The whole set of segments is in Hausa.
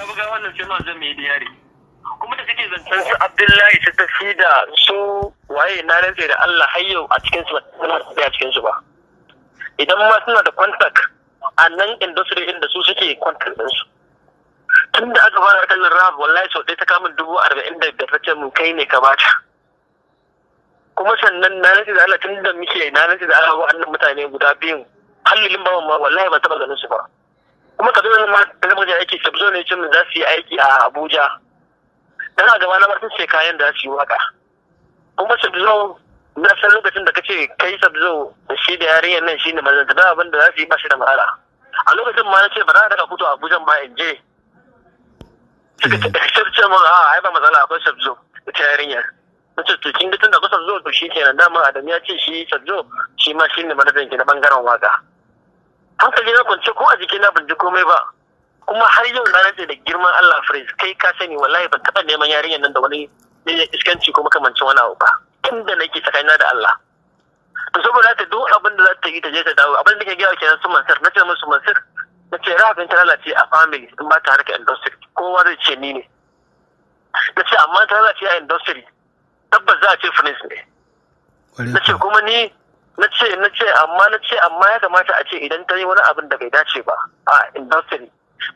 Ka buga wannan sai ma zan mai diyari. Kuma da kake zancen su Abdullahi su tafi da su waye, na rantse da Allah har yau a cikin su ba suna a cikin su ba. Idan ma suna da contact a nan industry inda su suke contact din su. Tun da aka fara kallon Rahab, wallahi sau ɗaya ta kamun 45,000 ta ce mun kai ne ka bata. Kuma sannan na rantse da Allah tun da muke, na rantse da Allah, wa'annan mutane guda biyun hallilin bawan ma wallahi ban taɓa ganin su ba. Kuma ka zo ma da zama aiki, sabzo ne cin za su yi aiki a Abuja, dan a gaba na ba sun ce kayan da za su yi waka. Kuma sabzo na san lokacin da kace kai sabzo da shi da yarinyar nan shine mazanta da abin da za su yi ba shi da matsala. A lokacin ma na ce ba za a daga fito Abuja ba in je, suka ce mun a ai ba matsala, akwai sabzo ita yarinyar. Na ce to kin ga tunda akwai sabzo to shi kenan, dama Adam ya ce shi sabzo shi ma shine manajan ki na bangaren waka. Hankali na kwance, ko a jikina ban ji komai ba. Kuma har yau na rantse da girman Allah, Prince, kai ka sani, wallahi ban taɓa neman yarinyar nan da wani iskanci ko makamancin wani abu ba tun da nake tsakanina da Allah. To saboda haka duk abin da za ta yi ta je ta dawo. Abin da nake gaya kenan su Mansur, na ce musu, Mansur, na ce Rahab ta lalace a family in ba ta harka industry kowa zai ce ni ne. Na ce amma ta lalace a industry tabbas za a ce Prince ne. Na ce kuma ni na ce amma na ce amma ya kamata a ce idan ta yi wani abin da bai dace ba a industry,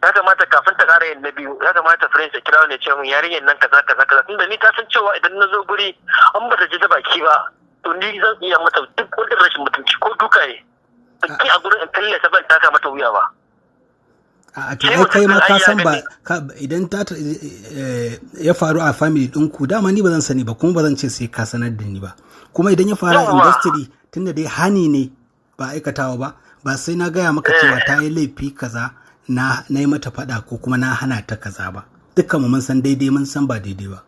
ya kamata kafin ta kara yin na biyu, ya kamata Prince ya kira ne ce mun yarinyar nan kaza kaza kaza, tunda ni ta san cewa idan na zo guri an ba ta ji ta baki ba, to ni zan iya mata duk wani rashin mutunci ko duka ne ki a gurin in tallata ban taka mata wuya ba. A to ai kai ma ka san ba idan ta ya faru a family ɗinku dama ni ba zan sani ba, kuma ba zan ce sai ka sanar da ni ba. Kuma idan ya faru a industry, tunda dai hani ne ba aikatawa ba, ba sai na gaya maka cewa ta yi laifi kaza na yi mata faɗa ko kuma na hana ta kaza ba. Dukkan mu mun san daidai, mun san ba daidai ba.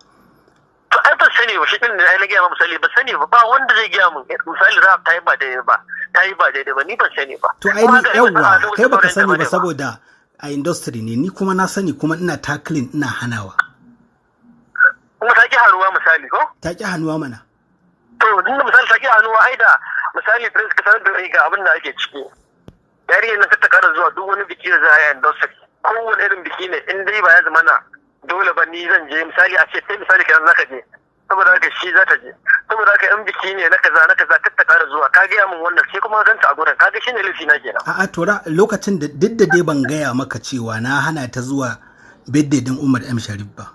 To ai ban sani ba, shi din da ai na gaya ma misali ba sani ba, ba wanda zai gaya mun misali Rahab ta yi ba daidai ba, ta yi ba daidai ba, ni ban sani ba. To ai ni yawwa kai baka sani ba saboda a industry ne, ni kuma na sani, kuma ina tackling, ina hanawa. Kuma ta ki hannuwa misali ko? Ta ki hannuwa mana. To tunda misali ta ki hannuwa, ai da misali Prince ka sanar da ga abin da ake ciki. Yarinyar nan ta kara zuwa duk wani biki da za a yi industry. Kowane irin biki ne in dai ba ya zama na dole ba ni zan je, misali a ce sai misali kenan zaka je. Saboda haka shi za ta je. Saboda haka in biki ne na kaza na kaza kar ta kara zuwa, ka gaya min wannan sai kuma ganta a gurin, kaga shine laifi na kenan. A'a to lokacin da duk da dai ban gaya maka cewa na hana ta zuwa birthday din Umar M Sharif ba,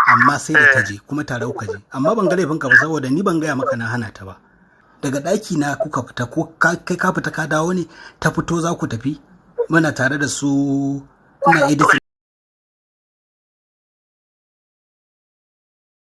amma sai da ta je kuma tare kuka je, amma ban ga laifinka ba saboda ni ban gaya maka na hana ta ba. Daga ɗaki na kuka fita ko kai ka fita ka dawo ne ta fito za ku tafi, muna tare da su ina editing.